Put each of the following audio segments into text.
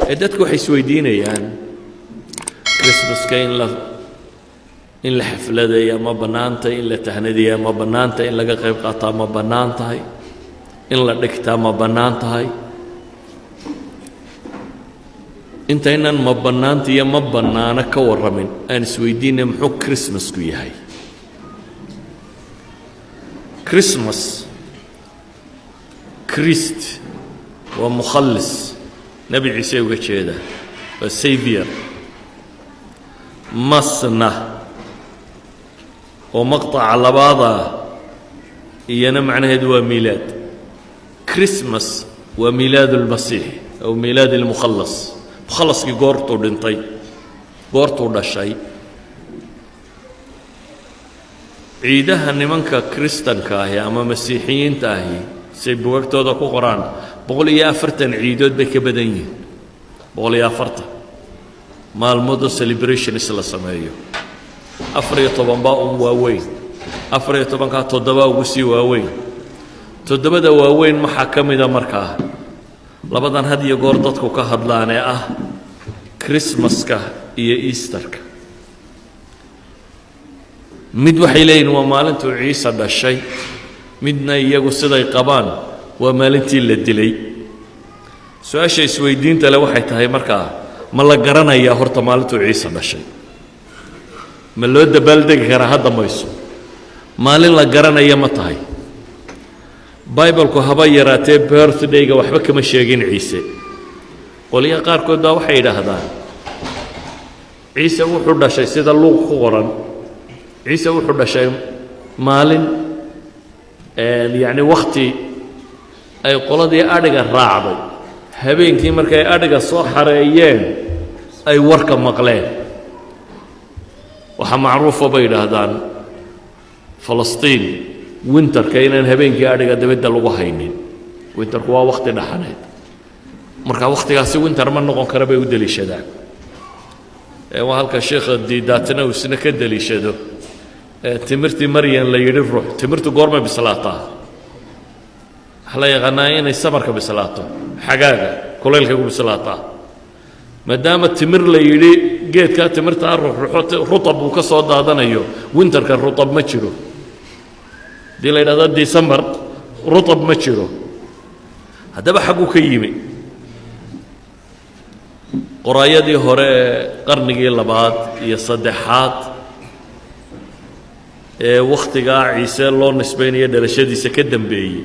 Ee dadku waxay isweydiinayaan, Christmaska in la xafladeeya ma bannaantay? In la tahnadiya ma bannaantay? In laga qayb qaataa ma bannaan tahay? In la dhigtaa ma bannaan tahay? Intaynan ma bannaanta iyo ma bannaano ka warramin, aan isweydiinay, muxuu Christmasku yahay? Christmas, Christ waa mukhallis, Nebi Ciise uga jeeda, waa savior. Masna oo maqطaca labaada iyana macnaheedu waa miilaad. Christmas waa miilaad اlmasiix aw miilaad اlmukhalas, mukhalaskii goortuu dhintay, goortuu dhashay. Ciidaha nimanka Kristanka ahi ama Masiixiyiinta ahi, say bugagtooda ku qoraan, 140 ciidood bay ka badan yihiin, 140 maalmoodoo celebrations la sameeyo. 14 baa un waaweyn, 14-kaa toddobaa ugu sii waaweyn. Toddobada waaweyn waxaa ka mida markaa labadan had iyo goor dadku ka hadlaan, ee ah Christmaska iyo Easterka. Mid waxay leeyihin waa maalintuu Ciise dhashay, midna iyagu siday qabaan waa maalintii la dilay. Su-aasha isweydiinta le waxay tahay markaa, ma la garanayaa horta maalintuu Ciise dhashay? Ma loo dabaaldegi karaa? Hadda mayso maalin la garanaya ma tahay? Bible-ku haba yaraatee birthday-ga waxba kama sheegin Ciise. Qolyaha qaarkood baa waxay yidhaahdaan Ciise wuxuu dhashay, sida Luuq ku qoran, Ciise wuxuu dhashay maalin, yacni wakhti ay qoladii adhiga raacday habeenkii markay adhiga soo xareeyeen ay warka maqleen. Waxaa macruufa, bay yidhaahdaan, Falastiin winterka inaan habeenkii adhiga dabadda lagu haynin. Winterku waa wakhti dhaxaneed, marka wakhtigaasi winter ma noqon kara bay u deliishadaan. Waa halka Sheekha Diidaatina uu isna ka deliishado timirtii Maryan la yidhi ruux. Timirtu goormay bislaataa? Waxaa la yaqaanaa inay summerka bislaato, xagaaga kulaylkay ku bislaataa. Maadaama timir la yidhi geedkaa timirtaa ruxruxo, rutab uu ka soo daadanayo, winterka rutab ma jiro. Haddii la yidhahdo December, rutab ma jiro. Haddaba xagguu ka yimi? Qoraayadii hore ee qarnigii labaad iyo saddexaad ee wakhtigaa Ciise loo nisbaynayo dhalashadiisa ka dambeeyey,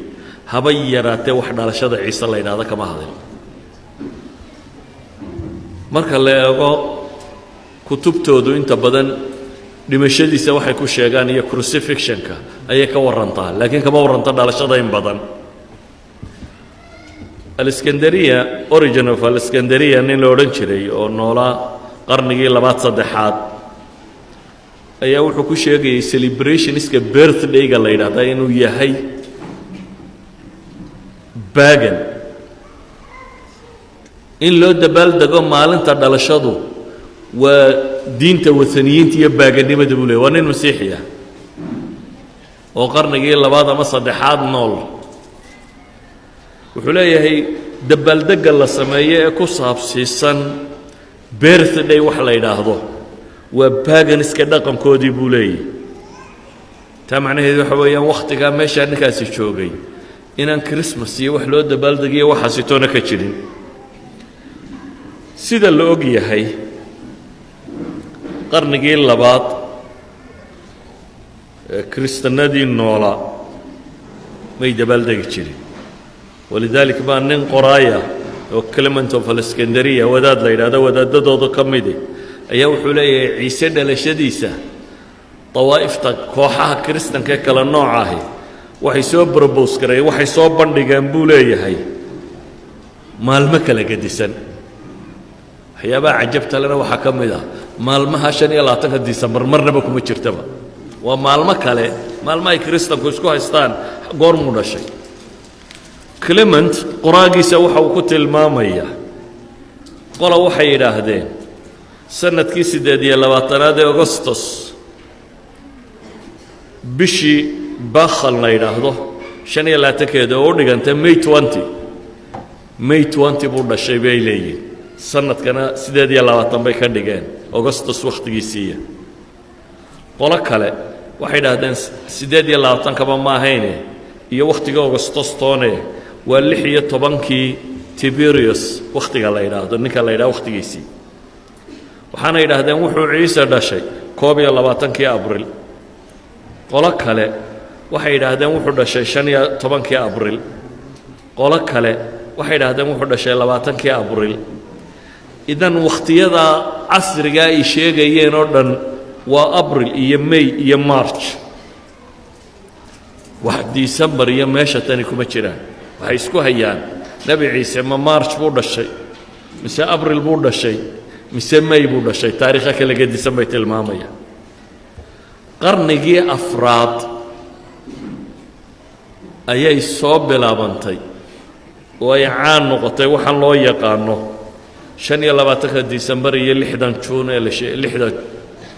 haba yaraatee wax dhalashada Ciise la yidhahdo kama hadin. Marka la eego kutubtoodu, inta badan dhimashadiisa waxay ku sheegaan iyo crucifixionka ayay ka warantaa, laakiin kama warranto dhalashada in badan. Alexandria, Origen of Alexandria, nin la odhan jiray oo noolaa qarnigii labaad saddexaad, ayaa wuxuu ku sheegayay celebrationska birthday-ga la yidhahdaa inuu yahay pagan. In loo dabaaldego maalinta dhalashadu waa diinta wathaniyiinta iyo pagan-nimada, buu ley. Waa nin Masiixi ah oo qarnigii labaad ama saddexaad nool. Wuxuu leeyahay dabaaldegga la sameeyo ee ku saabsiisan birthday wax la yidhaahdo waa paganiska dhaqankoodii, buu leeyahy. Taa macnaheedu waxa weeyaan, wakhtigaa meeshaa ninkaasi joogay inaan Christmas iyo wax loo dabaaldegiyo waxaasi toona ka jirin. Sida la og yahay, qarnigii labaad ee Kiristanadii noolaa may dabaaldegi jirin. Walidaalik baa nin qoraaya oo Clement of Alexandria wadaad la yidhahdo, wadaadadooda ka midi, ayaa wuxuu leeyahay Ciise dhalashadiisa dawaa'ifta kooxaha Kiristanka ee kala nooca ahi waxay soo propose gareeyeen, waxay soo bandhigeen, buu leeyahay, maalmo kala gedisan. Waxyaabaha cajabta lena waxaa ka mid ah maalmaha 25-ka Disembar marnaba kuma jirtaba, waa maalmo kale, maalmo ay Kiristanku isku haystaan goormuu dhashay. Clement qoraagiisa waxa uu ku tilmaamayaa, qola waxay yidhaahdeen sanadkii 28-aad ee Augustus, bishii Bakhal la yidhaahdo 25-keeda, oo u dhigantay May 20, May 20 buu dhashay, bay leeyihin. Sanadkana 28 bay ka dhigeen, Augustus wakhtigiisiiya. Qolo kale waxay idhaahdeen 28-kaba ma ahayne iyo wakhtiga Augustus toone, waa 16-kii Tiberius wakhtiga la yidhaahdo, ninka la yidhahdo wakhtigiisii. Waxaana yidhaahdeen wuxuu Ciise dhashay 21-kii Abril. Qolo kale waxay yidhaahdeen wuxuu dhashay 15-kii Abril. Qolo kale waxay yidhahdeen wuxuu dhashay 20-kii Abril. Idan wakhtiyadaa casrigaa ay sheegayeen oo dhan waa Abril iyo May iyo March. Wax December iyo meesha tani kuma jiraan. Waxay isku hayaan Nebi Ciise ma March buu dhashay, mise Abril buu dhashay, mise May buu dhashay? Taariikha kala gedisan bay tilmaamayaan. Qarnigii afraad ayay soo bilaabantay oo ay caan noqotay waxaan loo yaqaano 25-ka Disembar iyo 6-dan Juun ee la shee 6-da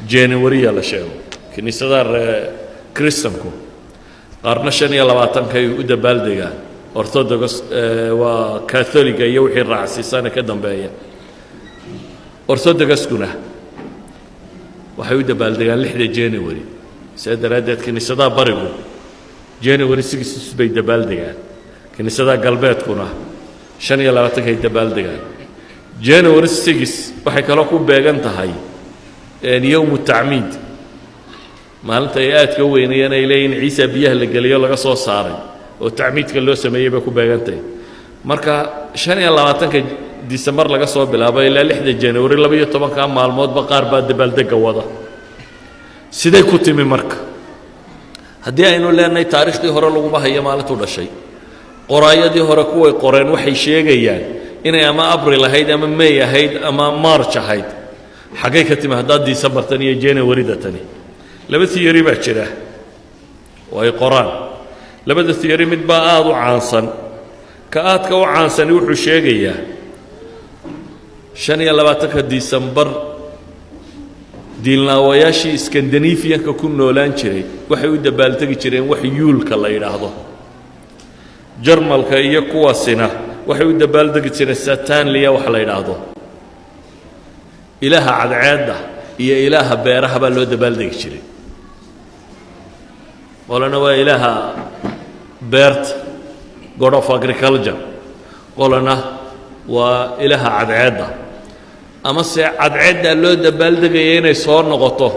Januariya la sheego. Kiniisadaha ree Kristanku qaarna 25-kay u dabaaldegaan, Orthodox waa Catholiga iyo wixii raacsiisana ka dambeeya. Orthodoxkuna waxay u dabaaldegaan 6-da January. See daraaddeed kiniisadaha barigu January 6 bay dabaaldegaan, kiniisadaha galbeedkuna 25-kay dabaaldegaan. January 6 waxay kaloo ku beegan tahay yowmu tacmiid, maalinta ay aadka u weynayeen, ay leeyihin Ciisa biyaha la geliyo laga soo saaray oo tacmiidka loo sameeyey bay ku beegantahay. Marka 25-ka Disembar laga soo bilaabo ilaa 6-da January, 12-ka maalmoodba qaar baa dabaaldegga wada. Siday ku timi marka, haddii aynu leenahay taariikhdii hore laguma hayo maalintuu dhashay? Qoraayadii hore kuway qoreen waxay sheegayaan inay ama Abril ahayd ama May ahayd ama March ahayd. Xaggay ka timi haddaad Decembertan iyo Januaryda tani? Laba theory baa jira oo ay qoraan. Labada theory mid baa aada u caansan. Ka aadka u caansani wuxuu sheegayaa 25-ka Disembar diinlaawayaashii Skandinafiyanka ku noolaan jiray waxay u dabbaaltegi jireen wax Yule-ka la yidhaahdo. Jarmalka iyo kuwaasina waxay u dabaaldegi jireen Saturnalia wax la yidhaahdo. Ilaaha cadceedda iyo ilaaha beeraha baa loo dabaaldegi jiray. Qolana waa ilaaha beerta, god of agriculture, qolana waa ilaaha cadceedda, amase cadceeddaa loo dabaaldegaya inay soo noqoto.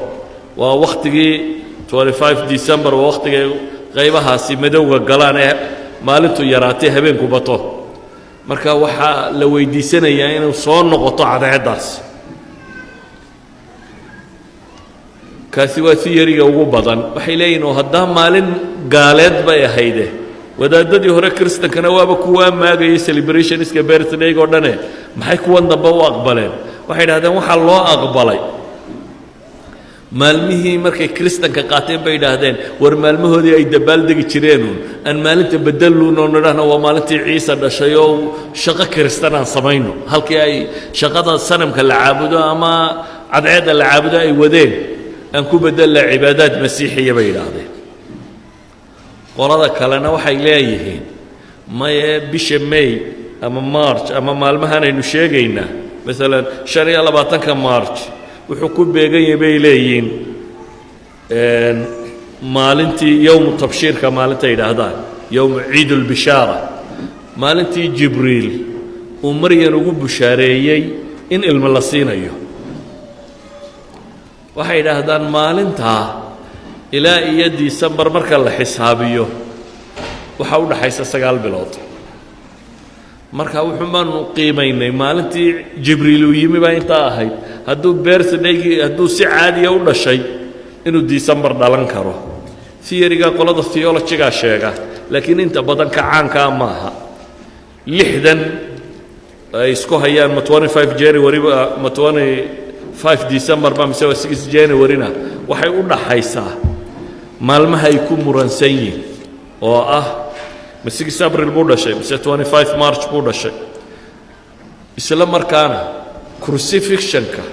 Waa wakhtigii 25 December, waa wakhtigay qaybahaasi madowga galaan ee maalintu yaraatay, habeenku bato. Marka waxaa la weydiisanayaa inuu soo noqoto cadceeddaas. Kaasi waa theory-ga ugu badan. Waxay leeyihin oo haddaa maalin gaaleed bay ahayde, wadaadadii hore Kristankana waaba kuwaa maagayay celebrationska birthday-ga oo dhane, maxay kuwan dambe u aqbaleen? Waxay idhahdeen waxaa loo aqbalay maalmihii markay Kristanka qaateen bay idhaahdeen, war maalmahoodii ay dabaaldegi jireenuun aan maalinta bedeluun oo nidhahno waa maalintii Ciise dhashay oo shaqo Kristan aan samayno. Halkii ay shaqada sanamka la caabudo ama cadceedda la caabudo ay wadeen, aan ku bedella cibaadaad masiixiya, bay yidhaahdeen. Qolada kalena waxay leeyihiin maye, bisha May ama March ama maalmahan aynu sheegaynaa, maalan 25-ka March wuxuu ku beegan yahay, bay leeyihiin, maalintii yowmu tabshiirka, maalinta yidhaahdaan yowmu ciid ulbishaara, maalintii Jibriil uu Maryan ugu bushaareeyey in ilmo la siinayo. Waxay yidhaahdaan maalintaa ilaa iyo Disembar marka la xisaabiyo waxaa u dhaxaysa 9 bilood. Marka wuxuun baanu qiimaynay maalintii Jibriil uu yimi baa intaa ahayd. Hadduu birthdaygii, hadduu si caadiya u dhashay, inuu Disembar dhalan karo. Theory-ga qolada theology-gaa sheega, laakiin inta badan ka caankaa maaha. 6-dan ay isku hayaan, ma 25 January ba, ma 25 December ba, mise waa 6 January-na, waxay u dhaxaysaa maalmaha ay ku muransan yihin oo ah ma 6 April buu dhashay mise 25 March buu dhashay. Isla markaana crucifixionka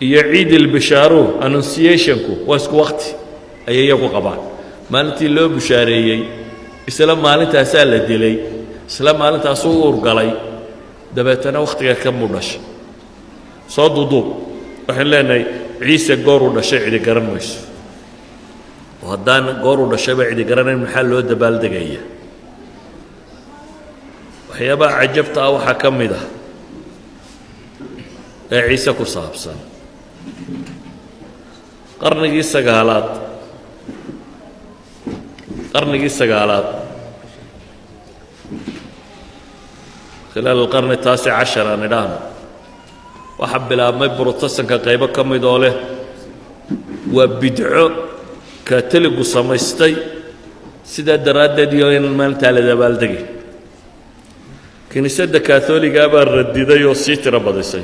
iyo ciid ilbishaaru, annunciationku, waa isku waqti ayay iyagu qabaan. Maalintii loo bushaareeyey isla maalintaasaa la dilay, isla maalintaasuu uurgalay. Dabeetana wakhtiga kan buu dhashay. Soo duuduub, waxaan leenahay Ciise gooruu dhashay cidi garan mayso. Oo haddaan gooruu dhashayba cidi garanayn, maxaa loo dabaaldegaya? Waxyaabaha cajabta ah waxaa ka mid ah ee Ciise ku saabsan, qarnigii sagaalaad, khilaal alqarni taasic cashar aan idhaahno, waxaa bilaabmay Brotestanka qaybo ka mid oo leh waa bidco Katoligu samaystay, sidaa daraaddeed iyo in maalintaa la dabaaldegay. Kiniisadda Katholigaa baa radiday oo sii tiro badisay.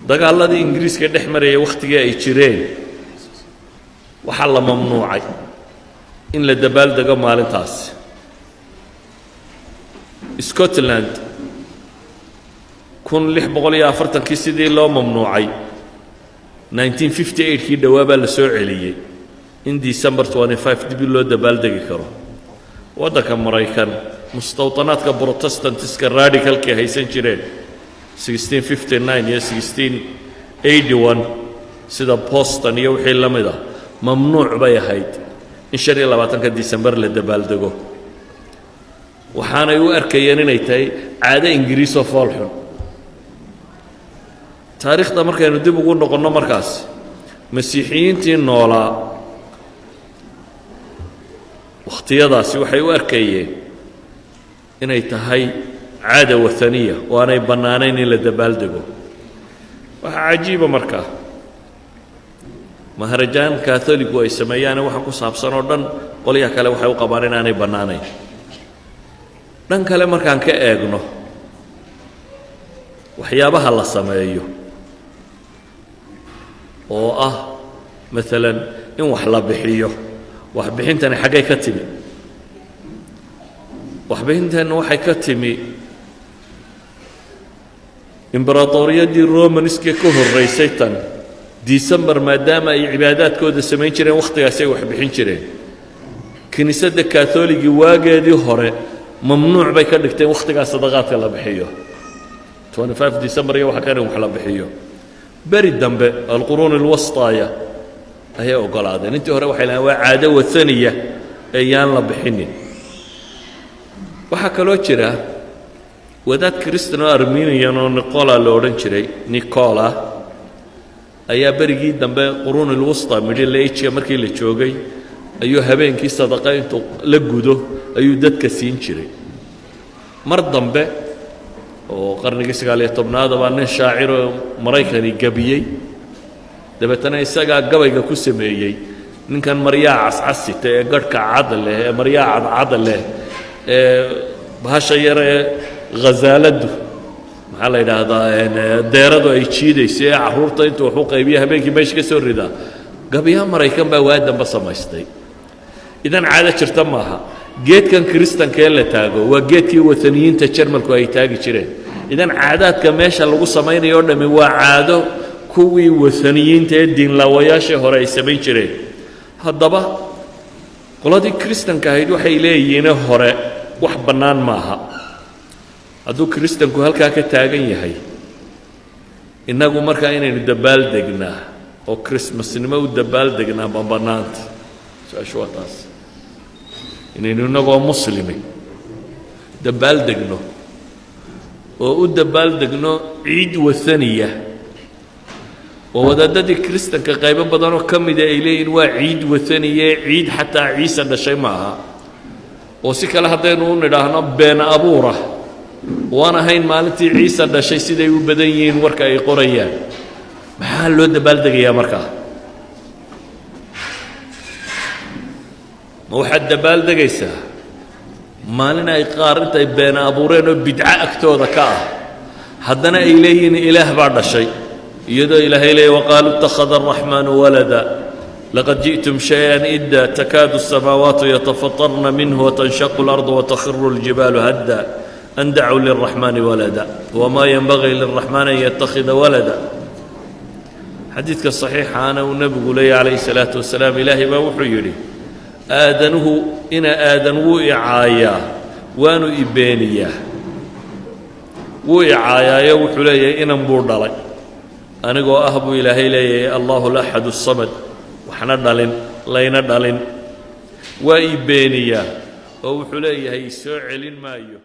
Dagaaladii Ingiriiska dhex marayay wakhtigii ay jireen, waxaa la mamnuucay in la dabaaldego maalintaasi. Scotland 1640-kii sidii loo mamnuucay, 1958-kii dhowaa baa la soo celiyey in December 25 dib loo dabaaldegi karo. Waddanka Maraykan, mustawطanaadka Protestantiska radicalkii haysan jireen 1659 iyo 1681, sida Boston iyo wixii la mid ah, mamnuuc bay ahayd in 25-ka December la dabaaldego. Waxaanay u arkayeen inay tahay caado Ingiriisoo foolxun. Taariikhda markaynu dib ugu noqonno, markaas Masiixiyiintii noolaa wakhtiyadaasi waxay u arkayeen inay tahay caada wathaniya oo aanay bannaanayn in la dabaaldego. Waxaa cajiiba markaa, maharajaan Katholigu ay sameeyaane waxa ku saabsan oo dhan, qolyaha kale waxay u qabaan inaanay bannaanayn. Dhan kale markaan ka eegno, waxyaabaha la sameeyo oo ah maalan in wax la bixiyo, waxbixintani xaggay ka timi? Waxbixintani waxay ka timi imberatoriyadii Romanskee ka horraysay tan. December maadaama ay cibaadaadkooda samayn jireen, wakhtigaasi ay wax bixin jireen. Kiniisadda Katholigii waageedii hore mamnuuc bay ka dhigteen wakhtigaa sadaqaadka la bixiyo, 25 December iyo waxa kan in wax la bixiyo. Beri dambe, alquruun alwastaaya, ayay oggolaadeen. Intii hore waxay lahayn waa caado wathaniya ee yaan la bixinin. Waxaa kaloo jira wadaad Christian oo Armenian oo Nicola la odhan jiray. Nicola ayaa berigii dambe, quruun ilwusta, Middle Ageka markii la joogay, ayuu habeenkii sadaqa intuu la gudo ayuu dadka siin jiray. Mar dambe oo qarnigii 19aad baa nin shaaciroo Maraykani gebiyey. Dabeetana isagaa gabayga ku sameeyey ninkan maryaa cascasita ee garhka cad leh, ee maryaa cadcad leh, ee bahasha yar ee khasaaladdu, maxaa la yidhaahdaa, deeradu ay jiidayso, ee carruurta intuu wax u qaybiya habeenkii meesha ka soo ridaa. Gabyaa Maraykan baa waa dambe samaystay. Idan caado jirta maaha. Geedkan Kiristanka ee la taago waa geedkii wataniyiinta Jarmalku ay taagi jireen. Idan caadaadka meesha lagu samaynayo o dhammi waa caado kuwii wataniyiinta ee diinlaawayaashii hore ay samayn jireen. Haddaba qoladii Kiristanka ahayd waxay leeyihiine hore wax bannaan maaha. Hadduu Kiristanku halkaa ka taagan yahay, innagu markaa inaynu dabaaldegnaa oo Christmasnimo u dabaaldegnaa ma bannaanta? Su-aashu waa taas. Inaynu innagoo muslimi dabaaldegno oo u dabaaldegno ciid wathaniya oo wadaadadii Kiristanka qaybo badanoo ka mida ay leeyihin waa ciid wathaniye, ciid xataa Ciise dhashay ma aha, oo si kale haddaynu u nidhaahno been abuurah waan ahayn maalintii Ciise dhashay siday u badan yihiin warka ay qorayaan, maxaa loo dabaaldegayaa markaa? Ma waxaad dabaaldegaysaa maalin ay qaar intay been abuureen oo bidco agtooda ka ah, haddana ay leeyihiin Ilaah baa dhashay, iyadoo Ilaahay leeyay: "Waqaaluu ittakhada araxmaanu walada laqad ji'tum shay-an idda, takaadu الsamaawaatu yatafatarna minhu watanshaqu اlardu watakhiru اljibaalu hadda an dacuu lilraxmaani walada wamaa yenbagii lilraxmaani an yattakhida walada"? Xadiidka saxiixaana uu nebigu leeyahy calayhi salaatu wasalaam, Ilaahay baa wuxuu yidhi: "Aadanuhu ina Aadan wuu i caayaa, waanu i beeniyaa, Wuu icaayaayo, wuxuu leeyahay inan buu dhalay, anigoo ah buu Ilaahay leeyahay الله الأحد الصمد, waxna dhalin, layna dhalin. Waa ii beeniyaa oo wuxuu leeyahay soo celin maayo.